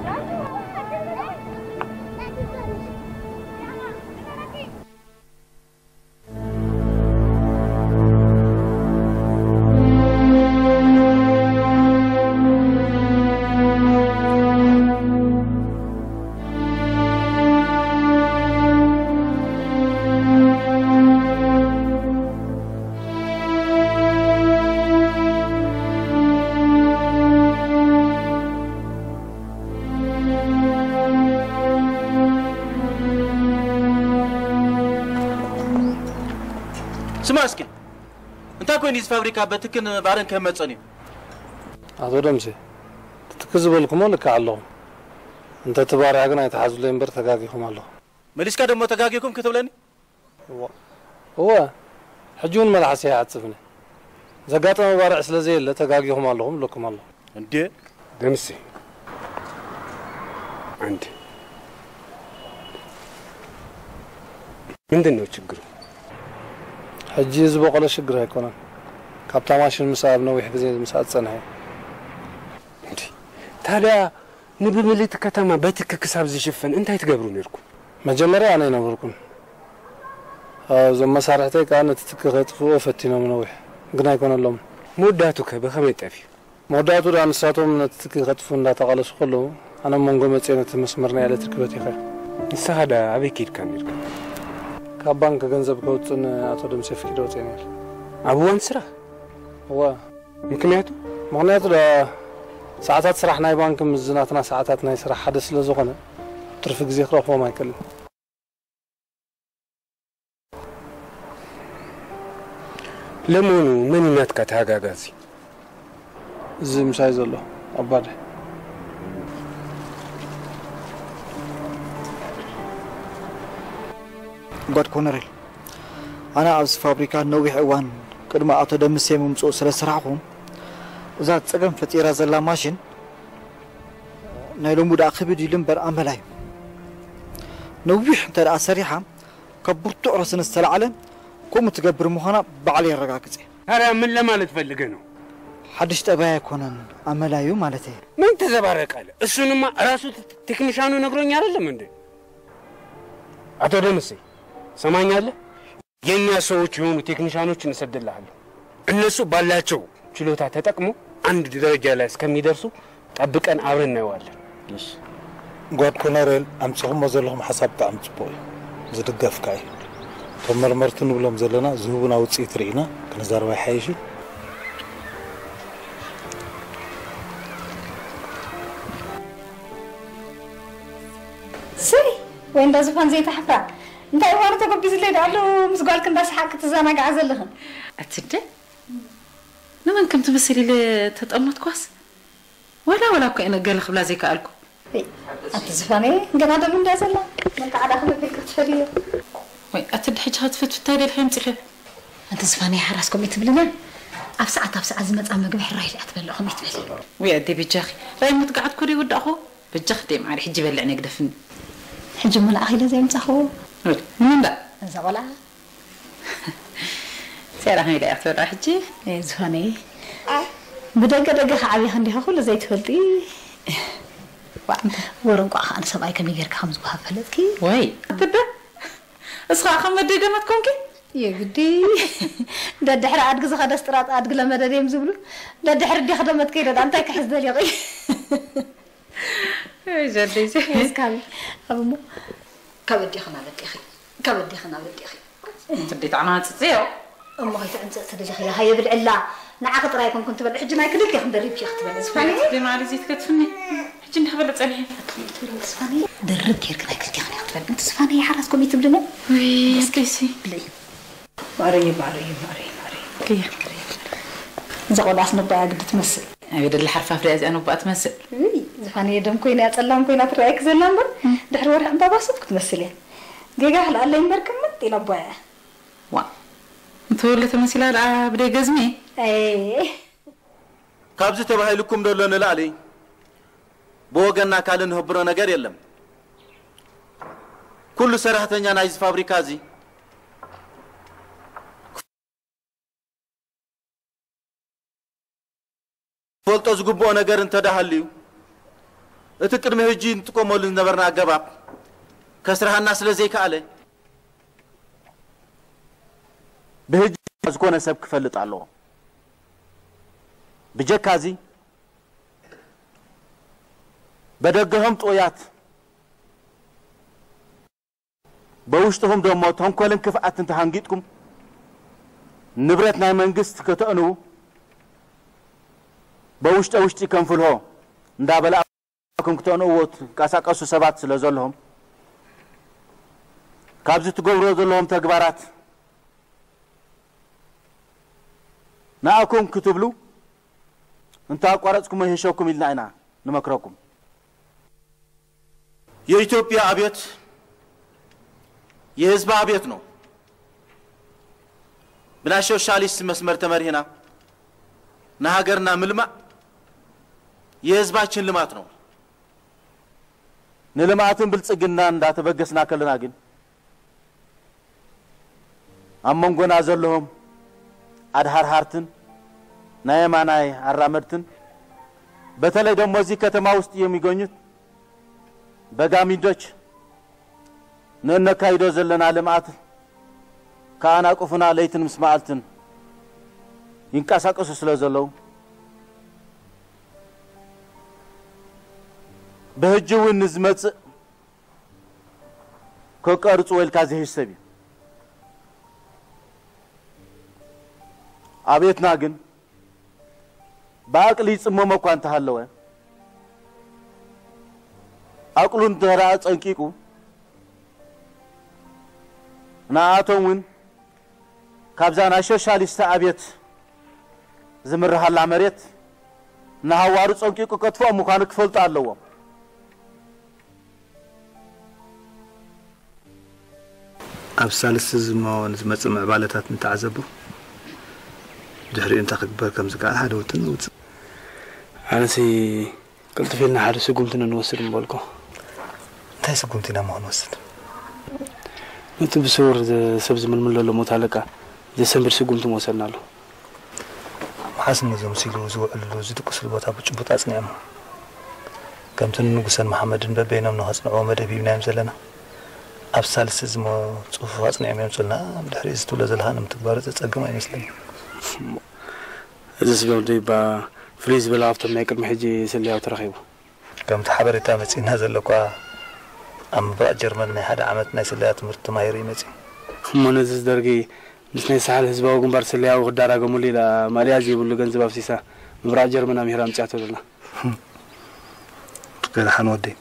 ስማዕ እስኪ፣ እንታይ ኮይኑ እዚ ፋብሪካ በትክን ባርን ከም መጸን እዩ? ኣቶ ደምሴ፣ ትትክ ዝበልኩሞ ልክዕ ኣለኹም። እንተ እቲ ባርዕ ግን ኣይትሓዙለይ እምበር ተጋጊኹም ኣለኹም። መሊስካ ደሞ ተጋጊኹም ክትብለኒ? እወ፣ እወ፣ ሕጂ እውን መልሓሰይ ኣይዓጽፍን እየ። ዘጋጠመ ባርዕ ስለ ዘየለ ተጋጊኹም ኣለኹም እብለኩም ኣለኹ። እንዴ? ደምሴ፣ አንድ ምንድን ነው ችግሩ? ሕጂ ዝበቆለ ሽግር ኣይኮነን። ካብታ ማሽን ምስኣ ኣብ ነዊሕ ግዜ ምስኣ ዝጸንሐ እዩ። እንዴ፣ ታዲያ ንብምልእቲ ከተማ በትኪ ክሳብ ዝሽፈን እንታይ ትገብሩ ነይርኩም? መጀመርያ ኣነ ኣይነበርኩን። እዞም መሳርሕተይ ከኣ ነቲ ትኪ ከጥፍእዎ ፈቲኖም ነዊሕ፣ ግን ኣይኮነሎምን። መወዳእትኡ ከ ብኸመይ ጠፊኡ? መወዳእትኡ ደኣ ንሳቶም ነቲ ትኪ ከጥፍኡ እንዳተቓለሱ ከለዉ፣ ኣነ ኣብ መንጎ መጺኤ ነቲ መስመር ናይ ኤለትሪክ በቲኸዮ። ንስኻ ደኣ ኣበይ ኬድካ ነይርካ? ካብ ባንክ ገንዘብ ከውጽእ ንኣቶ ደምሴ ኣፍቂደ ወጺኤ ነይረ። ኣብ እዋን ስራሕ? እወ። ምኽንያቱ? ምኽንያቱ ደኣ ሰዓታት ስራሕ ናይ ባንክ ምስዚ ናትና ሰዓታት ናይ ስራሕ ሓደ ስለ ዝኾነ፣ ትርፊ ግዜ ክረኽቦም ኣይክእልን። ለመሆኑ መን እዩ ናትካ ተሃጋጋዚ? እዚ ምሳይ ዘሎ ኣባደ። ጓድ ኮነሬል፣ ኣነ ኣብዚ ፋብሪካ ነዊሕ እዋን ቅድሚ ኣቶ ደምሴ ምምፅኡ ስለ ዝሰራሕኹ፣ እዛ ፀገም ፈጢራ ዘላ ማሽን ናይ ሎሚ ደኣ ክብድ ኢሉ እምበር ኣመላ እዩ። ነዊሕ እንተ ደኣ ሰሪሓ፣ ካብ ብርቱዕ ረስኒ ዝተላዕለ ከምኡ ትገብር ምዃና ባዕለይ የረጋግጽ እየ። ታዲያ ምን ለማለት ፈልገ ነው? ሓድሽ ጠባይ ኣይኮነን ኣመላዩ ማለተይ። ምን ትዘባረቃለ? እሱንማ ራሱ ቴክኒሻኑ ነግሮኝ አይደለም እንዴ? አቶ ደምሴ ሰማኛለህ? የእኛ ሰዎች የሆኑ ቴክኒሻኖችን እሰድልሃለሁ። እነሱ ባላቸው ችሎታ ተጠቅሞ አንድ ደረጃ ላይ እስከሚደርሱ ጠብቀን አብረን እናየዋለን። እሺ። ጓድ ኮነሬል ኣምጺኹሞ ዘለኹም ሓሳብ ብጣዕሚ ጽቡቕ እዩ፣ ዝድገፍ ከኣ እዩ። እቶም መርመርቲ ንብሎም ዘለና ዝህቡና ውጽኢት ርኢና ክንዛረብ ኣይሓይሽን? ስይ ወይ እንዳ ዝፋን ዘይተሕፍራ እንታይ ምዃኑ ተጎቢዝለይ ዶ ኣሎ ምስ ጓልክ እንዳሰሓቅ ክትዘናግዓ ዘለኽን ኣትደ መን ከም ትመስል ኢለ ተጠመትኳስ፣ ወላ ወላ እኮ እየ ገለ ክብላ ዘይከኣልኩ። ኣቲ ዝፋነየ፣ ገና ደም እንዳ ዘላ መን ተዓዳ ክብል ክትፈልዮ። ወይ ኣቲ ድሕጂ ክትፍትፍታይ ደልካ ይምፅኸ። ኣቲ ዝፋነየ፣ ሓራስ ከምኡ ትብልና? ኣብ ሰዓት ኣብ ሰዓት ዝመፃ ምግቢ ሕራይ ኢላ ትበልዕ ከምኡ ትበል። ወይ ኣደ በጃኺ፣ ራይ ምትጋዓት ኮደ ይወዳእኹ። በጃኺ ደይ ማዕሪ፣ ሕጂ በልዕ ነግደፍኒ። ሕጂ እሞ ንኣኺ ኢለ ዘየምፃኹ። ወይ ንምንዳ? እዛ ቆልዓ ሰላም ኢለ እያ ክትበልዓ ሕጂ። ዝኾነ ብደገ ደገ ከዓብይኺ እንዲኻ ኩሉ ዘይትፈልጢ። ወር እንቋዕ ከዓ ንሰብኣይ ከመይ ጌርካ ከም ዝወሃብ ፈለጥኪ። ወይ ኣትደ እስኻ ከም መደገመት ኮንኪ። የግዲ ደድሕሪ ኣድጊ ዝኸደስ ጥራጥ ኣድጊ ለመደ ድዮም ዝብሉ። ደድሕሪ ዲኺ ደመት ከይደ እንታይ ክሕዝ ደሊቑ። ጀደይዘ እስካብ ኣብሞ ካብ ኣዴኺ ናብ ኣዴኺ ካብ ኣዴኺ ናብ ኣዴኺ ትደይ ተዓናፅፅዮ። እሞ ከይትዕንፀፅ ተደሊኺ ሃየ ብልዕላ። ንዓኺ ጥራይ ኣይኮንኩን ትበልዕ፣ ሕጂ ናይ ክልቴኽን ደሪብኪ ክትበልዕ ዝፋነየ። ብማለት ዘይትከትፍኒ ሕጂ እንዳበለ ፀኒሐ። ድርብ ጌርክ ናይ ክልቴኽን ክትበልዕ። እንተ ዝፋነየ ሓራስ ኮሚት ትብልኒ። ደሲ ብልዒ። ማረየ ማረየ ማረየ ማረየ። እዛ ቆልዓስ ነባያ ግዲ ትመስል። ኣበይ ደላ ሓርፋፍ ሪኣ እዚኣ ነባኣ ትመስል። ውይ ዝፋነየ ደም ኮይና እያ ጸላም ኮይና ትረኣየኪ ዘላ እምበር ድሕሪ ወርሒ ዕምባባ ሱፍ ክትመስል እያ። ጌጋ ክልኣለይ እምበር ክምጥ ኢላ ኣቦያ እያ። ዋ እንተወለ ተመሲላ ደኣ ብደይ ገዝሚ። ኤይ ካብዚ ተባሂልኩም ዘሎ ንላዕሊ ብወገንና ካልእ ንህብሮ ነገር የለን። ኩሉ ሰራሕተኛ ናይዚ ፋብሪካ እዚ ክፈልጦ ዝግብኦ ነገር እንተደኣ ሃልዩ እቲ ቅድሚ ሕጂ ንጥቀመሉ ዝነበርና ኣገባብ ከስርሃና ስለ ዘይከኣለ ብሕጂ ዝኾነ ሰብ ክፈልጥ ኣለዎ። ብጀካ እዚ በደገኹም ጥዑያት በውሽጥኹም ደሞ ተንኮልን ክፍኣትን ተሃንጊጥኩም ንብረት ናይ መንግስት ከተእንዉ በውሽጠ ውሽጢ ከም ፍልሆ እንዳበላእኩም ክትእንእዎ ትንቀሳቀሱ ሰባት ስለ ዘለኹም ካብዚ ትገብርዎ ዘለኹም ተግባራት ንኣኩም ክትብሉ እንተ ኣቋረጽኩሞ ይህሸኩም ኢልና ኢና ንመክረኩም። የኢትዮጵያ ኣብዮት የህዝባ ኣብዮት ነው። ብናይ ሾሻሊስት መስመር ተመሪህና ንሃገርና ምልማእ የህዝባችን ልማት ነው። ንልምኣትን ብልጽግናን እንዳተበገስና ከለና ግን ኣብ መንጎና ዘለዎም ኣድሃርሃርትን ናይ የማናይ ኣራመድትን በተለይ ደሞ እዚ ከተማ ውስጥ የሚገኙት በጋሚንዶች ንእነካይዶ ዘለና ልምኣት ከኣናቅፉና ለይትን ምስ መዓልትን ይንቀሳቀሱ ስለ ዘለዉ ብሕጂ እውን ንዝመጽእ ከቀርጽዎ ኢልካ ዝህሽ ሰብ እዩ። ኣብየትና ግን ብኣቅሊ ይጽመሞ እኳ እንተሃለወ ኣቅሉ እንተደኣ ጸንቂቁ ንኣቶም እውን ካብዛ ናይ ሾሻሊስት ኣብየት ዝምርሃላ መሬት ንሃዋሩ ጸንቂቁ ከጥፍኦም ምዃኑ ክፈልጡ ኣለዎም። ኣብ ሳልስቲ ዝሞ ንዝመጽእ ምዕባለታት ንተዓዘቦ። ድሕሪኡ እንታይ ክግበር ከም ዝከኣል ሓደ ውጥን ንውጽእ። ኣነሲ ቅልጥፍ ኢልና ሓደ ስጉምቲ ንንወስድ ምበልኩ። እንታይ ስጉምቲ ኢና እሞ ክንወስድ? ነቲ ብስውር ሰብ ዝምልምል ዘሎ ሞት ኣለቃ ዘሰንብድ ስጉምቲ ምወሰድናሉ። መሓስ እሞ ዘምሲሉ ዝውዕልሉ ዝድቅስሉ ቦታ ብጭቡጥ ኣጽኒዖሞ። ከምቲ ንንጉሰን መሓመድን በበይኖም ንኸጽንዕዎ መደብ ሂብናዮም ዘለና፣ ኣብ ሳልስቲ እዚ እሞ ጽፉፍ ኣጽኒዖም የምጹልና። ብድሕሪኡ እዚ ትብሎ ዘለኻ ንምትግባሩ ዘጸግም ኣይመስለንን። እዚ ስለ ወደይ እባ ፍልይ ዝበለ ካብቶም ናይ ቅድሚ ሕጂ ስለያዊ ተረኺቡ። ከምቲ ሓበሬታ መጺእና ዘሎ እኳ ኣብ ምብራቕ ጀርመን ናይ ሓደ ዓመት ናይ ስለያ ትምህርቲ ተማሂሩ እዩ መጺኡ። እሞ ነዚ ደርጊ ምስ ናይ ሳሕል ህዝባዊ ግንባር ስለያዊ ክዳራገሙሉ ኢላ ማልያ ዘይብሉ ገንዘብ ኣፍሲሳ ምብራቕ ጀርመን ኣምሂራ ኣምጺኣቶ ዘላ። ከይደሓን ወደይ።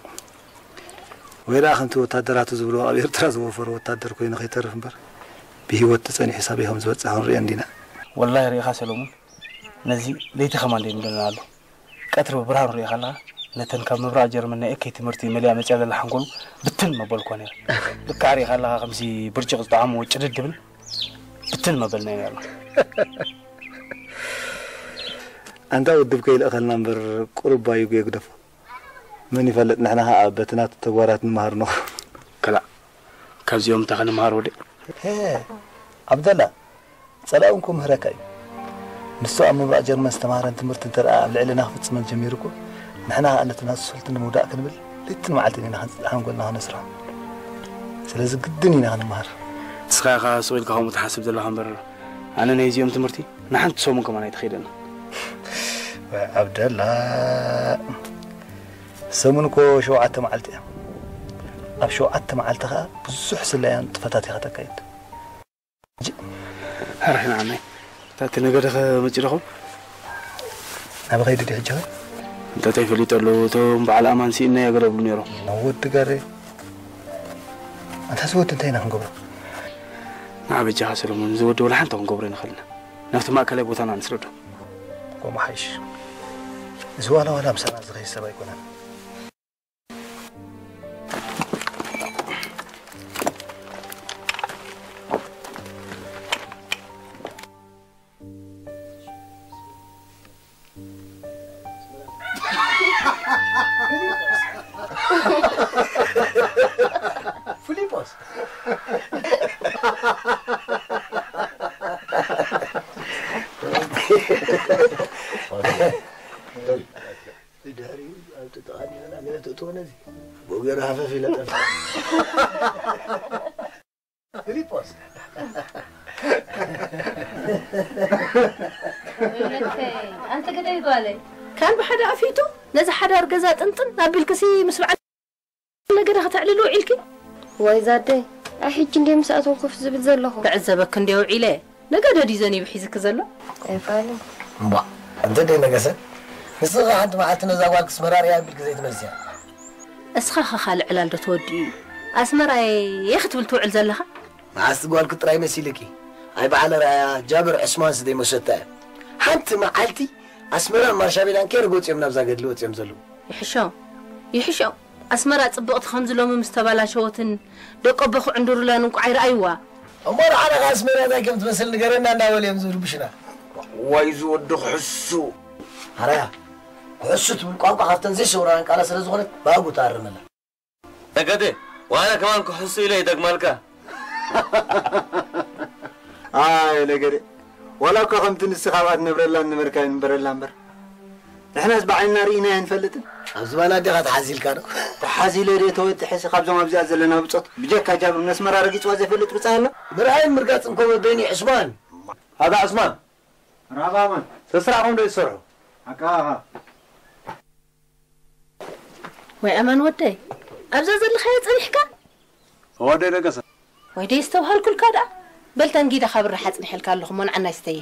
ወይ ደኣ ከምቲ ወታደራቱ ዝብልዎ ኣብ ኤርትራ ዝወፈሩ ወታደር ኮይኑ ከይተርፍ እምበር ብህይወት ተጸኒሑ ሳበይ ከም ዝበጽሕ ክንርእዮ እንዲና። ወላሂ ርኢኻ ሰለሙን ነዚ ለይቲ ከማን ደይምደለና ኣሎ። ቀትሪ ብብርሃን ሪኢኻ ኣለኻ፣ ነተን ካብ ምብራቕ ጀርመን ናይ እከይ ትምህርቲ መሊኣ መጺኣ ዘላ ሓንጎሉ ብትን መበልኮ ነይረ። ልክዕ ሪኢኻ ኣለኻ፣ ከምዚ ብርጭቕ ዝጠዓሞ ጭድድ ድብል ብትን መበልና እዩ ነርና። ኣንታ ውድብ ከይልእኸልና እምበር ቁሩብ ባዩ የግደፎ። መን ይፈልጥ፣ ንሕና ኸኣ በቲ ናቱ ተግባራት ንመሃር ንኾን። ከላእ፣ ካብዚኦም እንታይ ክንመሃር ወደ? ሄ፣ ዓብደላ፣ ጸላኡ እንኮ ምህረካ እዩ። ንሱ ኣብ ምብራቕ ጀርመን ዝተማህረን ትምህርቲ እንተ ደኣ ኣብ ልዕልና ክፍጽመን ጀሚሩ እኮ፣ ንሕና ኸኣ ነቲ ናቱ ስልቲ ንምውዳእ ክንብል ለይትን መዓልትን ኢና ክንጽ-፣ ሓንጎልና ከነስርሖ። ስለዚ ግድን ኢና ክንመሃር። ንስኻ ኢኻ ስቕ ኢልካ ከምኡ ትሓስብ ዘለኻ እምበር፣ ኣነ ናይዚኦም ትምህርቲ ንሓንቲ ሰሙን ከማን ኣይተኸይደኒ። ወይ ዓብደላ፣ ሰሙን እኮ ሸውዓተ መዓልቲ እያ። ኣብ ሸውዓተ መዓልቲ ኸኣ ብዙሕ ስለያን ንጥፈታት ኢኻ ተካይድ። ሕራይ ንዓመይ። እታ እቲ ነገደ ኸ መጺኡ ዶኹም? ናበይ ኸይዱ ድዩ ሕጂ ኸ? እንተታይ ፈሊጠሉ፣ እቶም በዓል ኣማን ስኢንናዮ ገለ ይብሉ ነይሮም። ወዲ ጋሬ። ኣንታ እዚ ወዲ እንታይ ኢና ክንገብሮ? ንዓ በጃኻ ሰለሞን፣ እዚ ወዲ ወላ ሓንቲ ክንገብሮ ኣይንኽእልን ኢና። ናብቲ ማእከላይ ቦታና ንስደዶ። ከምኡ ሓይሽ። እዚ ዋላ ዋላ ምሳና ዝኸይድ ሰብ ኣይኮነን። ፊሊጶስ። ድሕሪኡ ኣብ ጥጥቓ ዲና ገለ ትእትዎ ነዚ። ብኡ ገይሩ ሃፈፍ ኢለ ጠፍአ። ፊሊጶስ። ኣንቲ ግደይ ጓለይ። ካን ብሓደ ኣፊቱ ነዚ ሓዳር ገዛ ጥንጥን ኣቢልክሲ ምስ በዓል ነገደ ከተዕልሉ ውዒልኪ? ዋይ ዛደይ፣ ኣይ ሕጂ እንደ ምስ ኣቶም ኮፍ ዝብል ዘለኹ። ክዕዘበክ እንደ ውዒለ፣ ነገደ ድዩ ዘኒቡ ሒዝክ ዘሎ? ኣይፋልን። እምቧ፣ እንተ ደይ ነገሰ፣ ንስኻ ሓንቲ መዓልቲ ነዛ ጓል ክስመራ ርያ ኣቢልክ ዘይትመልስያ። እስኻ ኸ ካልእ ዕላል ዶ ተወዲኡ እዩ? ኣስመራየ ክትብል ትውዕል ዘለኻ? መዓስ ጓልኪ ጥራይ መሲልኪ? ኣይ በዓል ርኣያ፣ ጃብር ዕስማንስ ደይ መሸታ እያ። ሓንቲ መዓልቲ ኣስመራን ማርሻቤላን ከይረገጹ እዮም ናብዛ ገድሊ ወጺኦም ዘለዉ። ይሕሾም፣ ይሕሾም። ኣስመራ ጽብቕቲ ከምዚ ሎሚ ምስ ተባላሸወትን ደቆ ኣቦ ክዕንድሩላን እንቋዕ ኣይረኣይዋ። እሞ ንዓና ከኣ ኣስመራ እንታይ ከም ትመስል ንገረና እንዳበሉ እዮም ዝርብሹና። ዋይ ዝወዲ ክሕሱ። ኣራያ፣ ክሕሱ ትብል ቋንቋ ካብተን ዘይሰውራውያን ቃላት ስለ ዝኾነት ብኣግኡ ተኣረመላ። ነገደ፣ ዋላ ከማን ክሕሱ ኢለ ይደግመልካ። ኣይ ነገደ፣ ዋላ እኳ ከምቲ ንስኻ ኣብኣ ትነብረላን ንመርካይን ንበረላ እምበር፣ ንሕናስ ብዓይንና ርኢናዮ ኣይንፈልጥን። ኣብ ዝባና ኣዴኻ ተሓዚልካ ዶ? ተሓዚለ ድየ ተወጢሐሲ ካብዞም ኣብዚኣ ዘለና ብጾት፣ ብጀካ ጃብር ነስመራ ረጊጽዋ ዘይፈልጥ ብጻይ ኣሎ? ምርኣይን ምርጋጽን እኮ በበይኑ እዩ ዕስማን። ኣታ ዕስማን፣ ራባማን። ስራሕኹም ዶ ይሰርሑ? ኣቃኻ። ወይ ኣማን ወደይ፣ ኣብዛ ዘለኻዮ ጸኒሕካ? ወደይ ደገሰ። ወይ ደይ ዝተብሃልኩልካ ደኣ? በል ተንጊደ ካብራ ሓጽኒሐልካ ኣለኹ፣ እሞ ንዓና ይስተየ።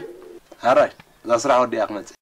ሃራይ፣ እዛ ስራሕ ወዲኣ ክመጽእ።